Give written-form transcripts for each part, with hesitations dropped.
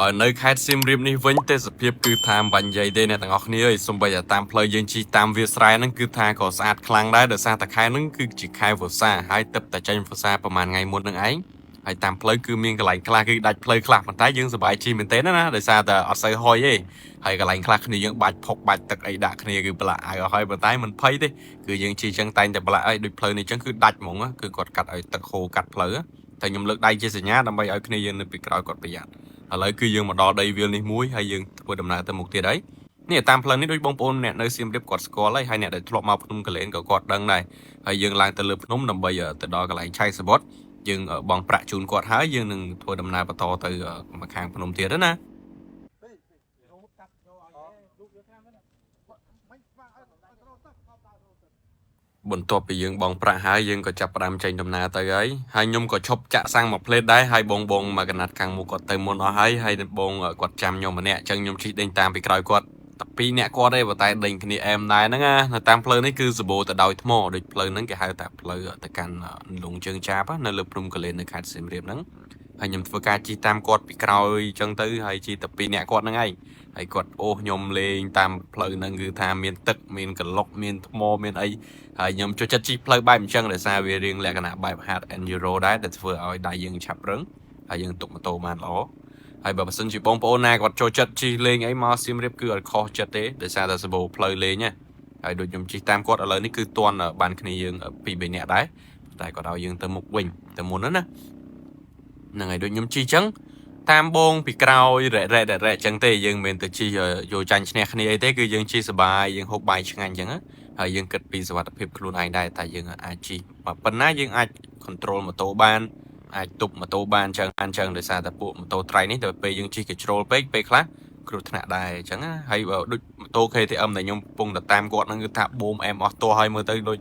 ហើយនៅខេត្តសៀមរាបនេះវិញទេសភាពគឺថាមិនបាញ់និយាយទេអ្នកទាំងអស់គ្នាអើយសំបីតែតាមផ្លូវយើងជិះតាមវាលស្រែហ្នឹងគឺថាក៏ស្អាតខ្លាំងដែរដោយសារតែខែហ្នឹងគឺជាខែវស្សាហើយទឹកតែចេញវស្សាប្រហែលថ្ងៃមុនហ្នឹងឯងហើយតាមផ្លូវគឺមានកន្លែងខ្លះគឺដាច់ផ្លូវខ្លះប៉ុន្តែយើងសប្បាយជិះមែនទេណាដោយសារតែអត់សូវហុយទេហើយកន្លែងខ្លះគ្នាយើងបាច់ផុកបាច់ទឹកអីដាក់គ្នាគឺប្រឡាក់អាវអស់ហើយប៉ុន្តែមិនភ័យទេគឺយើងជិះចឹងតែងតែប្រឡាក់អីដូចផ្លូវនេះចឹងគឺដាច់ហ្មងគឺគាត់កាត់ឲ្យទឹកហូរកាត់ផ្លូវតែខ្ញុំលើកដៃជាសញ្ញាដើម្បីឲ្យគ្នាយើងនៅពីក្រោយគាត់ប្រយ័ត្ន ឥឡូវគឺយើងមកដល់ដីវាលនេះមួយហើយយើងធ្វើដំណើរទៅមុខទៀតហើយនេះតាមផ្លូវនេះដូចបងប្អូនអ្នកនៅសៀមរាបគាត់ស្គាល់ហើយហើយអ្នកដែលធ្លាប់មកភ្នំកលែនក៏គាត់ដឹងដែរហើយយើងឡើងទៅលើភ្នំដើម្បីទៅដល់កន្លែងឆៃសបុតយើងបង់ប្រាក់ជូនគាត់ហើយយើងនឹងធ្វើដំណើរបន្តទៅមកខាងភ្នំទៀតណា កាត់យកឲ្យលូកយកខាងហ្នឹងមិនស្វាឲ្យត្រូវទឹកដល់ទឹក បន្ទាប់ពីយើងបង់ប្រាក់ហើយយើងក៏ចាប់ផ្ដើមចេញដំណើរទៅហើយហើយខ្ញុំក៏ឈប់ចាក់សាំងមួយផ្លេតដែរហើយបងបងមកកណាត់ខាងមុខគាត់ទៅមុនអស់ហើយហើយបងគាត់ចាំខ្ញុំម្នាក់អញ្ចឹងខ្ញុំជិះដេញតាមពីក្រោយគាត់តែពីរនាក់គាត់ទេប៉ុន្តែដេញគ្នាអែមដែរហ្នឹងណានៅតាមផ្លូវនេះគឺសម្បូរទៅដោយថ្មដូចផ្លូវហ្នឹងគេហៅថាផ្លូវទៅកាន់លងជើងចាបនៅលើភ្នំកលែននៅខេត្តសៀមរាបហ្នឹងហើយខ្ញុំធ្វើការជិះតាមគាត់ពីក្រោយអញ្ចឹងទៅហើយជិះតែពីរនាក់គាត់ហ្នឹងឯងហើយគាត់អូសខ្ញុំលេងតាមផ្លូវហ្នឹងគឺថាមានទឹកមានកឡុកមានថ្មមានអី ហើយខ្ញុំចូលចិត្តជិះផ្លូវបែបអញ្ចឹងដោយសារវារៀងលក្ខណៈបែប hard enduro ដែរដែលធ្វើឲ្យដៃយើងឆាប់រឹងហើយយើងទប់ម៉ូតូបានល្អហើយបើបើសិនជាបងប្អូនណាគាត់ចូលចិត្តជិះលេងអីមកសៀមរាបគឺអត់ខុសចិត្តទេដោយសារតែសម្បូរផ្លូវលេងណាហើយដូចខ្ញុំជិះតាមគាត់ឥឡូវនេះគឺទាន់បានគ្នាយើងពីរបីនាក់ដែរតែគាត់ឲ្យយើងទៅមុខវិញទៅមុនហ្នឹងណាហ្នឹងហើយដូចខ្ញុំជិះអញ្ចឹងតាមបងពីក្រោយរ៉ែរ៉ែរ៉ែអញ្ចឹងទេយើងមិនមែនទៅជិះយកចាញ់ឈ្នះគ្នាអីទេគឺយើងជិះសប្បាយយើងហូបបាយឆ្ងាញ់អញ្ចឹងណា ហើយយើងគិតពីសុវត្ថិភាពខ្លួនឯងដែរតែយើងអាចជិះប៉ុណ្ណាយើងអាច control ម៉ូតូបានអាចទប់ម៉ូតូបានអញ្ចឹងអញ្ចឹងដោយសារតែពួកម៉ូតូត្រៃនេះទៅពេលយើងជិះកញ្ជ្រោលពេកពេលខ្លះគ្រោះថ្នាក់ដែរអញ្ចឹងណាហើយបើដូចម៉ូតូ KTM ដែលខ្ញុំកំពុងតែតាមគាត់ហ្នឹងគឺថាបូមអែមអស់តោះហើយមើលទៅដូច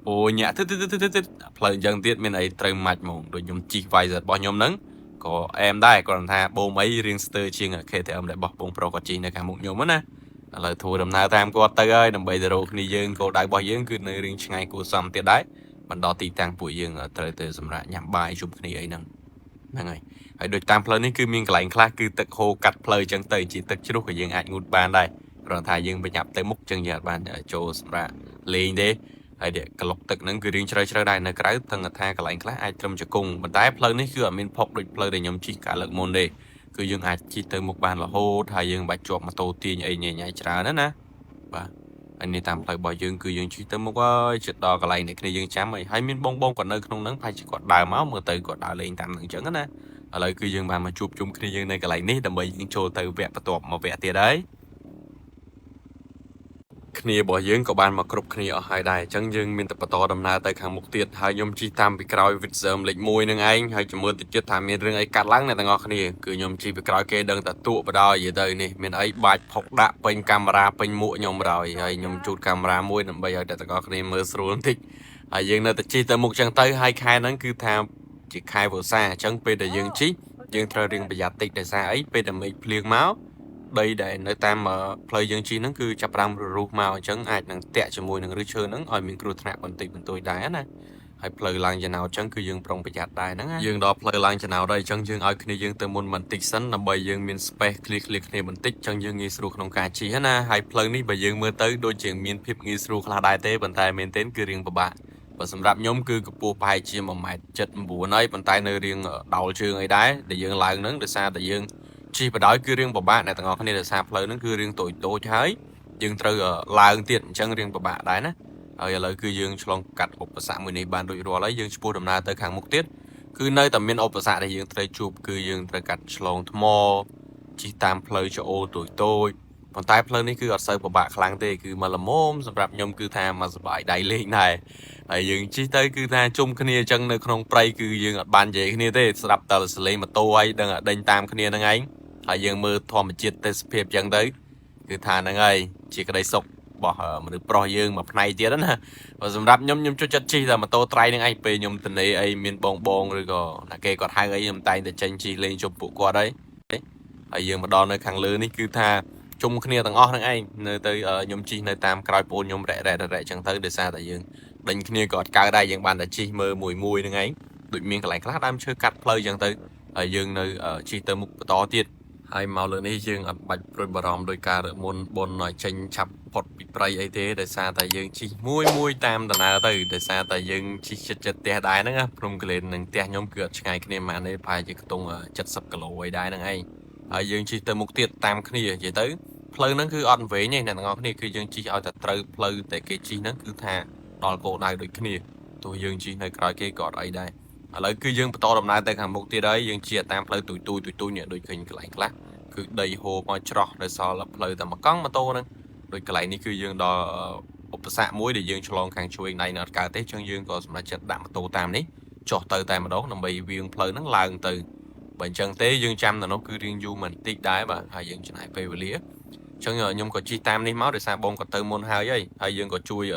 អូញាក់ទៅទៅទៅទៅផ្លូវអញ្ចឹងទៀតមានអីត្រូវម៉ាច់ហ្មងដូចខ្ញុំជិះ YZ របស់ខ្ញុំហ្នឹងក៏អែមដែរគ្រាន់តែថាបូមអីរៀងស្ទើរជាង KTM ដែលបោះបងប្រុសគាត់ជិះនៅខាងមុខខ្ញុំណា ឥឡូវធ្វើដំណើរតាមគាត់ទៅហើយដើម្បីទៅរកគ្នាយើងគោលដៅរបស់យើងគឺនៅរៀងឆ្ងាយគួរសមទៀតដែរបណ្ដល់ទីតាំងពួកយើងត្រូវទៅសម្រាប់ញ៉ាំបាយជុំគ្នាអីហ្នឹងហ្នឹងហើយហើយដូចតាមផ្លូវនេះគឺមានកន្លែងខ្លះគឺទឹកហូរកាត់ផ្លូវអញ្ចឹងទៅជាទឹកជ្រោះក៏យើងអាចងូតបានដែរគ្រាន់តែថាយើងប្រញាប់ទៅមុខអញ្ចឹងយើងអត់បានចូលសម្រាប់លេងទេហើយនេះក្លុកទឹកហ្នឹងគឺរៀងជ្រៅជ្រៅដែរនៅក្រៅទាំងថាកន្លែងខ្លះអាចត្រឹមជង្គង់ប៉ុន្តែផ្លូវនេះគឺអត់មានផុកដូចផ្លូវដែលខ្ញុំជិះកាលលើកមុនទេ គឺយើងអាចជិះទៅមុខបានរហូតហើយយើងមិនបាច់ជាប់ម៉ូតូទាញអីញ៉ៃញ៉ៃច្រើនណាណាបាទហើយនេះតាមផ្លូវរបស់យើងគឺយើងជិះទៅមុខហើយជិតដល់កន្លែងដែលគ្នាយើងចាំហើយហើយមានបងបងគាត់នៅក្នុងហ្នឹងប្រហែលជាគាត់ដើរមកមើលទៅគាត់ដើរលេងតាមហ្នឹងអញ្ចឹងណាឥឡូវគឺយើងបានមកជួបជុំគ្នាយើងនៅកន្លែងនេះដើម្បីយើងចូលទៅវគ្គបន្ទាប់មកវគ្គទៀតហើយគ្នារបស់យើងក៏បានមកគ្រប់គ្នាអស់ហើយដែរអញ្ចឹងយើងមានតែបន្តដំណើរទៅខាងមុខទៀតហើយខ្ញុំជិះតាមពីក្រោយ Vitzerm លេខ1នឹងឯងហើយជំរឿនតិចទៀតថាមានរឿងអីកាត់ឡើងអ្នកទាំងអស់គ្នាគឺខ្ញុំជិះពីក្រោយគេដឹងតែទក់បដ ாய் និយាយទៅនេះមានអីបាច់ផុកដាក់ពេញកាមេរ៉ាពេញមួកខ្ញុំបដ ாய் ហើយខ្ញុំជូតកាមេរ៉ាមួយដើម្បីឲ្យអ្នកទាំងអស់គ្នាមើលស្រួលបន្តិចហើយយើងនៅតែជិះទៅមុខចឹងទៅហើយខែហ្នឹងគឺថាជាខែវស្សាអញ្ចឹងពេលដែលយើងជិះយើងត្រូវរៀងប្រយ័ត្នតិចដោយសារអីពេលដែលមេឃភ្លៀងមក ដីដែលនៅតាមផ្លូវយើងជិះហ្នឹងគឺចាប់ផ្ដើមររុះមកអញ្ចឹងអាចនឹងតាក់ជាមួយនឹងឫសឈើហ្នឹងឲ្យមានគ្រោះថ្នាក់បន្តិចបន្តួចដែរណាហើយផ្លូវឡើងចំណោតអញ្ចឹងគឺយើងប្រុងប្រយ័ត្នដែរហ្នឹងណាយើងដល់ផ្លូវឡើងចំណោតហើយអញ្ចឹងយើងឲ្យគ្នាយើងទៅមុនបន្តិចសិនដើម្បីយើងមាន space ឃ្លាឃ្លាគ្នាបន្តិចអញ្ចឹងយើងងាយស្រួលក្នុងការជិះណាហើយផ្លូវនេះបើយើងមើលទៅដូចជាមានភាពងាយស្រួលខ្លះដែរទេប៉ុន្តែមែនទែនគឺរៀងពិបាកបើសម្រាប់ខ្ញុំគឺកម្ពស់ប្រហែលជា1ម៉ែត្រ79ហើយប៉ុន្តែនៅរៀងដោលជើងអីដែរដែលយើងឡើងហ្នឹងដោយសារតែយើង ជិះបដ ாய் គឺរៀងពិបាកអ្នកទាំងអស់គ្នាដោយសារផ្លូវហ្នឹងគឺរៀងតូចតូចហើយយើងត្រូវឡើងទៀតអញ្ចឹងរៀងពិបាកដែរណាហើយឥឡូវគឺយើងឆ្លងកាត់ឧបសគ្គមួយនេះបានរួចរាល់ហើយយើងឆ្ពោះដំណើរទៅខាងមុខទៀតគឺនៅតែមានឧបសគ្គដែលយើងត្រូវជួបគឺយើងត្រូវកាត់ឆ្លងថ្មជិះតាមផ្លូវច្អូតូចតូចប៉ុន្តែផ្លូវនេះគឺអត់សូវពិបាកខ្លាំងទេគឺមកល្មមសម្រាប់ខ្ញុំគឺថាមកសប្បាយដៃលេងដែរហើយយើងជិះទៅគឺថាជុំគ្នាអញ្ចឹងនៅក្នុងព្រៃគឺយើងអត់បាននិយាយគ្នាទេស្រាប់តែសលេងម៉ូតូហើយដឹងដេញតាមគ្នាហ្នឹងឯង ហើយយើងមើលធម្មជាតិទេសភាពអញ្ចឹងទៅគឺថាហ្នឹងហើយជាក្តីសុខរបស់មនុស្សប្រុសយើងមួយផ្នែកទៀតណាបើសម្រាប់ខ្ញុំខ្ញុំចូលចិត្តជិះតែម៉ូតូត្រៃហ្នឹងឯងពេលខ្ញុំទៅនេអីមានបងបងឬក៏ណាគេគាត់ហៅអីខ្ញុំតែងតែចេញជិះលេងជុំពួកគាត់ហើយហើយយើងមកដល់នៅខាងលើនេះគឺថាជុំគ្នាទាំងអស់ហ្នឹងឯងនៅទៅខ្ញុំជិះនៅតាមក្រោយប្អូនខ្ញុំរ៉ែរ៉ែរ៉ែអញ្ចឹងទៅដោយសារតែយើងដេញគ្នាក៏អត់កើតដែរយើងបានតែជិះមើលមួយមួយហ្នឹងឯងដូចមានកន្លែងខ្លះដើមឈើកាត់ផ្លូវអញ្ចឹងទៅហើយយើងនៅជិះទៅមុខបន្តទៀត ហើយមកលើនេះយើងអត់បាច់ព្រួយបារម្ភដោយការរើមុនបុនឲ្យចេញឆាប់ផុតពីព្រៃអីទេដោយសារតែយើងជិះមួយមួយតាមដំណើរទៅដោយសារតែយើងជិះចិត្តចិត្តផ្ទះដែរហ្នឹងណាភ្នំគូលែននិងផ្ទះខ្ញុំគឺអត់ឆ្ងាយគ្នាប៉ុន្មានទេប្រហែលជាខ្ទង់70គីឡូអីដែរហ្នឹងឯងហើយយើងជិះទៅមុខទៀតតាមគ្នានិយាយទៅផ្លូវហ្នឹងគឺអត់វែងទេអ្នកទាំងអស់គ្នាគឺយើងជិះឲ្យតែត្រូវផ្លូវតែគេជិះហ្នឹងគឺថាដល់គោលដៅដូចគ្នាទោះយើងជិះនៅក្រោយគេក៏អត់អីដែរឥឡូវគឺយើងបន្តដំណើរទៅខាងមុខទៀតហើយយើងជិះតាមផ្លូវទូចទូចទូចទូចនេះដូចឃើញកន្លែងខ្លះ គឺដីហូរមកច្រោះនៅសល់ផ្លូវតែមួយកង់ម៉ូតូហ្នឹងដូចកន្លែងនេះគឺយើងដល់ឧបសគ្គមួយដែលយើងឆ្លងខាងឆ្វេងដៃនៅអត់កើតទេអញ្ចឹងយើងក៏សម្រេចចិត្តដាក់ម៉ូតូតាមនេះចុះទៅតែម្ដងដើម្បីវៀងផ្លូវហ្នឹងឡើងទៅបើអញ្ចឹងទេយើងចាំនៅនោះគឺរៀងយូរមិនតិចដែរបាទហើយយើងចំណាយពេលវេលាអញ្ចឹងខ្ញុំក៏ជិះតាមនេះមកដោយសារបងក៏ទៅមុនហើយហើយហើយយើងក៏ជួយ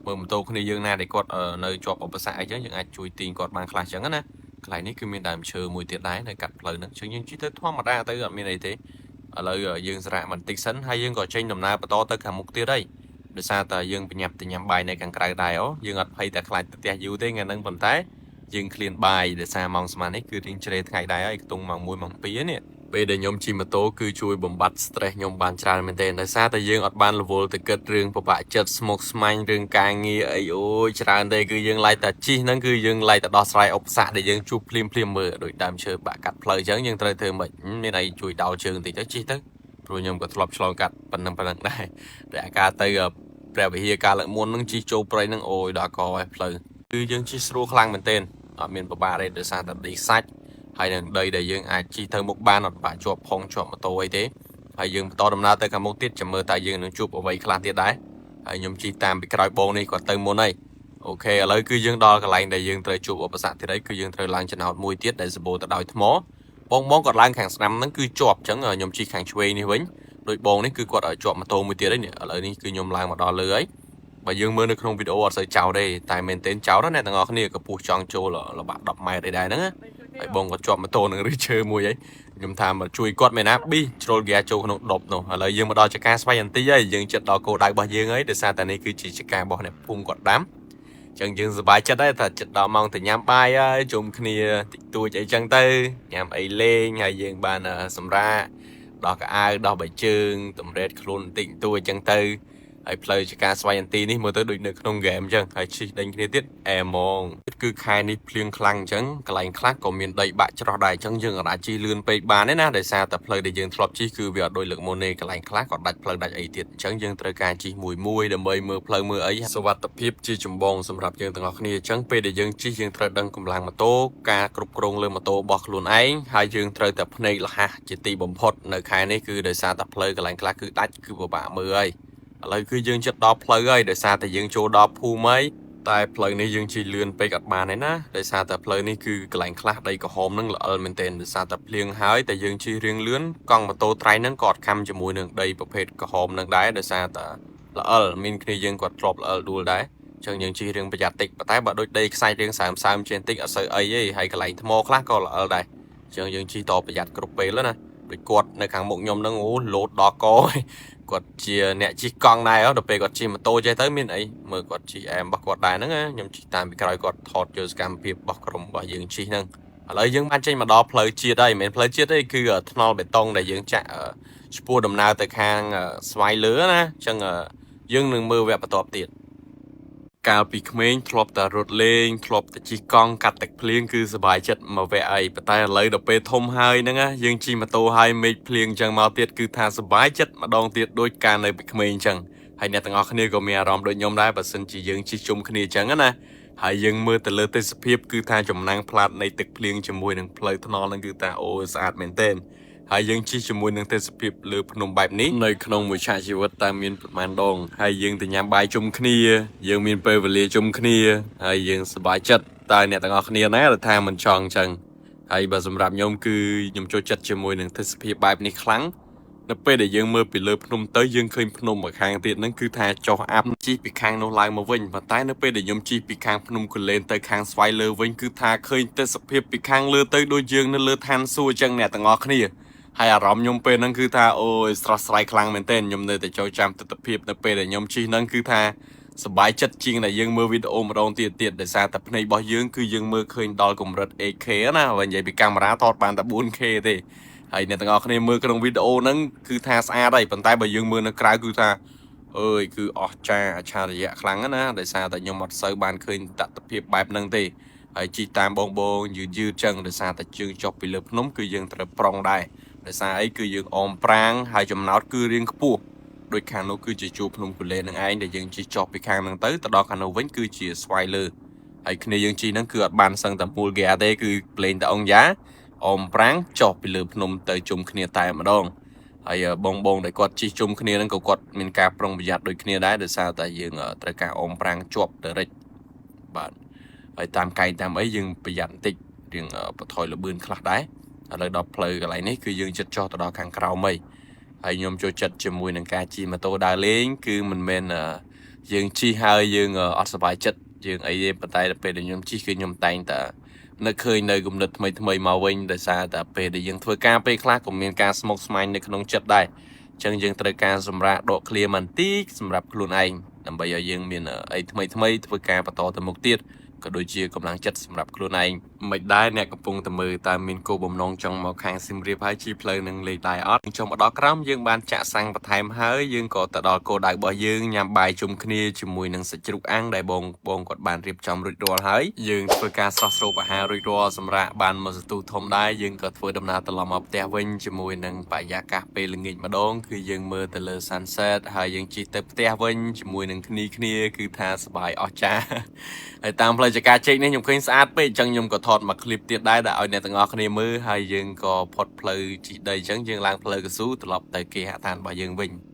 មើលម៉ូតូគ្នាយើងណាដែលគាត់នៅជាប់ឧបសគ្គអីចឹងយើងអាចជួយទាញគាត់បានខ្លះចឹងណាកន្លែងនេះគឺមានដើមឈើមួយទៀតដែរនៅកាត់ផ្លូវហ្នឹងអញ្ចឹងយើងជិះទៅធម្មតាទៅអត់មានអីទេ ឥឡូវយើងសម្រាកបន្តិចសិនហើយយើងក៏ចេញដំណើរបន្តទៅខាងមុខទៀតហើយដោយសារតែយើងប្រញាប់ទៅញ៉ាំបាយនៅខាងក្រៅដែរអូយើងអត់ភ័យតែខ្លាចទៅផ្ទះយូរទេថ្ងៃហ្នឹងប៉ុន្តែយើងឃ្លានបាយដោយសារម៉ោងស្មាននេះគឺរៀងជ្រេថ្ងៃដែរហើយខ្ទង់ម៉ោង1ម៉ោង2នេះពេលដែលខ្ញុំជិះម៉ូតូគឺជួយបំបត្តិ stress ខ្ញុំបានច្រើនមែនទែនដោយសារតែយើងអត់បានរវល់ទៅគិតរឿងពិបាកចិត្តស្មុគស្មាញរឿងការងារអីអូយច្រើនទេគឺយើងឡៃតែជិះហ្នឹងគឺយើងឡៃតែដោះស្រាយឧបសគ្គដែលយើងជួបភ្លាមភ្លាមមើលដូចដើមឈើបាក់កាត់ផ្លូវអញ្ចឹងយើងត្រូវធ្វើម៉េចមានអីជួយដោលជើងបន្តិចទៅជិះទៅព្រោះខ្ញុំក៏ធ្លាប់ឆ្លងកាត់ប៉ុណ្ណឹងប៉ុណ្ណឹងដែរតែអាការទៅព្រះវិហារកាលលើកមុនហ្នឹងជិះចូលព្រៃហ្នឹងអូយដល់កហើយផ្លូវគឺយើងជិះស្រួលខ្លាំងមែនទែនអត់មានពិបាកទេដោយសារតែដីសាច់ហើយនឹងដីដែលយើងអាចជិះទៅមុខបានអត់បាក់ជាប់ផងជាប់ម៉ូតូអីទេហើយយើងបន្តដំណើរទៅខាងមុខទៀតចាំមើលតើយើងនឹងជួបអ្វីខ្លះទៀតដែរហើយខ្ញុំជិះតាមពីក្រោយបងនេះគាត់ទៅមុនហើយ OK ឥឡូវគឺយើងដល់កន្លែងដែលយើងត្រូវជួបឧបសគ្គទៀតហើយគឺយើងត្រូវឡើងចំណោតមួយទៀតដែលសម្បូរទៅដោយថ្មបងបងគាត់ឡើងខាងស្ដាំហ្នឹងគឺជាប់អញ្ចឹងខ្ញុំជិះខាងឆ្វេងនេះវិញដូចបងនេះគឺគាត់ឲ្យជាប់ម៉ូតូមួយទៀតហើយនេះឥឡូវនេះគឺខ្ញុំឡើងមកដល់លើហើយបើយើងមើលនៅក្នុងវីដេអូអត់សូវចោលទេតែមែនទែនចោលណាអ្នកទាំងអស់គ្នាកម្ពស់ចង់ចូលល្បាក់10ម៉ែត្រអីដែរហ្នឹងណាហើយបងក៏ជាប់ម៉ូតូនឹងឬឈើមួយហើយខ្ញុំថាមកជួយគាត់មែនណាប៊ីជ្រុលហ្គាចូលក្នុងដប់នោះឥឡូវយើងមកដល់ចការស្វ័យអន្ទីហើយយើងចិត្តដល់គោលដៅរបស់យើងហើយដោយសារតែនេះគឺជាចការរបស់អ្នកភូមិគាត់ដាំចឹងយើងសប្បាយចិត្តដែរថាចិត្តដល់ម៉ោងទៅញ៉ាំបាយហើយជុំគ្នាតិចតួចអីចឹងទៅញ៉ាំអីលេងហើយយើងបានសម្រាកដោះកៅអៅដោះបៃជើងតម្រេតខ្លួនបន្តិចបន្តួចចឹងទៅហើយផ្លូវចការស្វ័យអន្ទីនេះមើលទៅដូចនៅក្នុងហ្គេមចឹងហើយជិះដេញគ្នាទៀតអែហ្មងគឺខែនេះភ្លៀងខ្លាំងអញ្ចឹងកន្លែងខ្លះក៏មានដីបាក់ច្រោះដែរអញ្ចឹងយើងអាចជិះលឿនពេកបានទេណាដោយសារតែផ្លូវដែលយើងធ្លាប់ជិះគឺវាអត់ដូចលើកមុនទេកន្លែងខ្លះក៏ដាច់ផ្លូវដាច់អីទៀតអញ្ចឹងយើងត្រូវការជិះមួយមួយដើម្បីមើលផ្លូវមើលអីសុវត្ថិភាពជាចម្បងសម្រាប់យើងទាំងអស់គ្នាអញ្ចឹងពេលដែលយើងជិះយើងត្រូវដឹងកម្លាំងម៉ូតូការគ្រប់គ្រងលើម៉ូតូរបស់ខ្លួនឯងហើយយើងត្រូវតែភ្នែកលះជាទីបំផុតនៅខែនេះគឺដោយសារតែផ្លូវកន្លែងខ្លះគឺដាច់គឺពិបាកមើលហើយឥឡូវគឺយើងចិត្តដល់ផ្លូវហើយដោយសារតែយើងចូលដល់ភូមិហើយតែផ្លូវនេះយើងជិះលឿនពេកអត់បានទេណាដោយសារតែផ្លូវនេះគឺកន្លែងខ្លះដីក្រហមនឹងល្អិលមែនទែនដោយសារតែភ្លៀងហើយតែយើងជិះរៀងលឿនកង់ម៉ូតូត្រៃហ្នឹងក៏អត់ខំជាមួយនឹងដីប្រភេទក្រហមនឹងដែរដោយសារតែល្អិលមានគ្នាយើងគាត់ធ្លាប់ល្អិលដួលដែរចឹងយើងជិះរៀងប្រយ័ត្នតិចប៉ុន្តែបើដូចដីខ្សាច់រៀងសើមសើមជាងតិចអត់សូវអីទេហើយកន្លែងថ្មខ្លះក៏ល្អិលដែរចឹងយើងជិះតប្រយ័ត្នគ្រប់ពេលណាដូចគាត់នៅខាងមុខខ្ញុំហ្នឹងអូលោតដល់កហើយគាត់ជាអ្នកជិះកង់ដែរដល់ពេលគាត់ជិះម៉ូតូចេះទៅមានអីមើលគាត់ជិះអែមរបស់គាត់ដែរហ្នឹងណាខ្ញុំជិះតាមពីក្រោយគាត់ថតយកសកម្មភាពរបស់ក្រុមរបស់យើងជិះហ្នឹងឥឡូវយើងបានចេញមកដល់ផ្លូវជាតិហើយមិនមែនផ្លូវជាតិទេគឺថ្នល់បេតុងដែលយើងចាក់ឆ្ពោះដំណើរទៅខាងស្វាយលើណាអញ្ចឹងយើងនឹងមើលវគ្គបន្ទាប់ទៀតកាលពីក្មេងធ្លាប់តែរត់លេងធ្លាប់តែជិះកង់កាត់ទឹកភ្លៀងគឺសប្បាយចិត្តមកវគ្គអីប៉ុន្តែឥឡូវដល់ពេលធំហើយហ្នឹងណាយើងជិះម៉ូតូហើយមេឃភ្លៀងអញ្ចឹងមកទៀតគឺថាសប្បាយចិត្តម្ដងទៀតដូចកាលនៅពីក្មេងអញ្ចឹងហើយអ្នកទាំងអស់គ្នាក៏មានអារម្មណ៍ដូចខ្ញុំដែរបើសិនជាយើងជិះជុំគ្នាអញ្ចឹងណាហើយយើងមើលទៅលើទេសភាពគឺថាចំណាំងផ្លាតនៃទឹកភ្លៀងជាមួយនឹងផ្លូវថ្នល់ហ្នឹងគឺថាអូស្អាតមែនទែនហើយយើងជិះជាមួយនឹងទេសភាពលើភ្នំបែបនេះនៅក្នុងមួយឆាកជីវិតតើមានប្រមាណដងហើយយើងទៅញ៉ាំបាយជុំគ្នាយើងមានពេលវេលាជុំគ្នាហើយយើងសប្បាយចិត្តតើអ្នកទាំងអស់គ្នាណាដែលថាមិនចង់អញ្ចឹងហើយបើសម្រាប់ខ្ញុំគឺខ្ញុំចូលចិត្តជាមួយនឹងទេសភាពបែបនេះខ្លាំងនៅពេលដែលយើងមើលពីលើភ្នំទៅយើងឃើញភ្នំមួយខាងទៀតហ្នឹងគឺថាចុះអាប់ជិះពីខាងនោះឡើងមកវិញប៉ុន្តែនៅពេលដែលខ្ញុំជិះពីខាងភ្នំគូលែនទៅខាងស្វាយលើវិញគឺថាឃើញទេសភាពពីខាងលើទៅដូចយើងនៅលើឋានសួគ៌អញ្ចឹងអ្នកទាំងអស់គ្នាហើយអារម្មណ៍ខ្ញុំពេលហ្នឹងគឺថាអូយស្រស់ស្រាយខ្លាំងមែនទែនខ្ញុំនៅតែចូលចាំទស្សនភាពនៅពេលដែលខ្ញុំជិះហ្នឹងគឺថាសប្បាយចិត្តជាងដែលយើងមើលវីដេអូម្ដងទៀតទៀតដោយសារតែភ្នែករបស់យើងគឺយើងមើលឃើញដល់កម្រិត 8K ណាបើនិយាយពីកាមេរ៉ាថតបានតែ 4K ទេ ហើយអ្នកទាំងអស់គ្នាមើលក្នុងវីដេអូហ្នឹងគឺថាស្អាតហើយប៉ុន្តែបើយើងមើលនៅក្រៅគឺថាអើយគឺអស្ចារ្យអច្ឆរិយៈខ្លាំងណាស់ដោយសារតែខ្ញុំអត់សូវបានឃើញតថភាពបែបហ្នឹងទេហើយជិះតាមបងបងយឺតយឺតចឹងដោយសារតែជើងចុះពីលើភ្នំគឺយើងត្រូវប្រុងដែរដោយសារអីគឺយើងអមប្រាងហើយចំណោតគឺរៀងខ្ពស់ដូចខាងនោះគឺជាជួរភ្នំគូលែននឹងឯងដែលយើងជិះចុះពីខាងហ្នឹងទៅទៅដល់ខាងនោះវិញគឺជាស្វាយលើហើយគ្នាយើងជិះហ្នឹងគឺអត់បានសឹងតែមូលហ្គាទេគឺប្លែងតែអង្គយ៉ាអមប្រាងចុះពីលើភ្នំទៅជុំគ្នាតែម្ដងហើយបងបងដែលគាត់ជិះជុំគ្នាហ្នឹងក៏គាត់មានការប្រុងប្រយ័ត្នដូចគ្នាដែរដោយសារតែយើងត្រូវការអមប្រាងជាប់ទៅរិចបាទហើយតាមកែងតាមអីយើងប្រយ័ត្នបន្តិចរៀងបន្ថយលបឿនខ្លះដែរឥឡូវដល់ផ្លូវកន្លែងនេះគឺយើងចិត្តចុះទៅដល់ខាងក្រោមហីហើយខ្ញុំចូលចិត្តជាមួយនឹងការជិះម៉ូតូដើរលេងគឺមិនមែនយើងជិះហើយយើងអត់សប្បាយចិត្តយើងអីទេប៉ុន្តែដល់ពេលដែលខ្ញុំជិះគឺខ្ញុំតែងតែនឹកឃើញនៅគំនិតថ្មីថ្មីមកវិញដោយសារតែពេលដែលយើងធ្វើការពេលខ្លះក៏មានការស្មុគស្មាញនៅក្នុងចិត្តដែរអញ្ចឹងយើងត្រូវការសម្រាកដកឃ្លាបន្តិចសម្រាប់ខ្លួនឯងដើម្បីឲ្យយើងមានអីថ្មីថ្មីធ្វើការបន្តទៅមុខទៀតក៏ដូចជាកម្លាំងចិត្តសម្រាប់ខ្លួនឯងមិនដែរអ្នកកំពុងតែមើលតើមានគោលបំណងចង់មកខាងសៀមរាបហើយជិះផ្លូវនឹងលេខដែរអត់ចុះមកដល់ក្រោមយើងបានចាក់សាំងបន្ថែមហើយយើងក៏ទៅដល់គោលដៅរបស់យើងញ៉ាំបាយជុំគ្នាជាមួយនឹងសាច់ជ្រូកអាំងដែលបងបងគាត់បានរៀបចំរួចរាល់ហើយយើងធ្វើការស្រស់ស្រូបអាហាររួចរាល់សម្រាប់បានមកសន្ទុះធំដែរយើងក៏ធ្វើដំណើរត្រឡប់មកផ្ទះវិញជាមួយនឹងបរិយាកាសពេលល្ងាចម្ដងគឺយើងមើលទៅលើ sunset ហើយយើងជិះទៅផ្ទះវិញជាមួយនឹងគ្នាគ្នាគឺថាសប្បាយអស្ចារ្យ ហើយតាមផ្លូវចកាចេកនេះខ្ញុំឃើញស្អាតពេកអញ្ចឹងខ្ញុំក៏ថតមួយឃ្លីបទៀតដែរដែលឲ្យអ្នកទាំងអស់គ្នាមើលហើយយើងក៏ផុតផ្លូវជិះដីអញ្ចឹងយើងឡើងផ្លូវកស៊ូត្រឡប់ទៅគេហដ្ឋានរបស់យើងវិញ។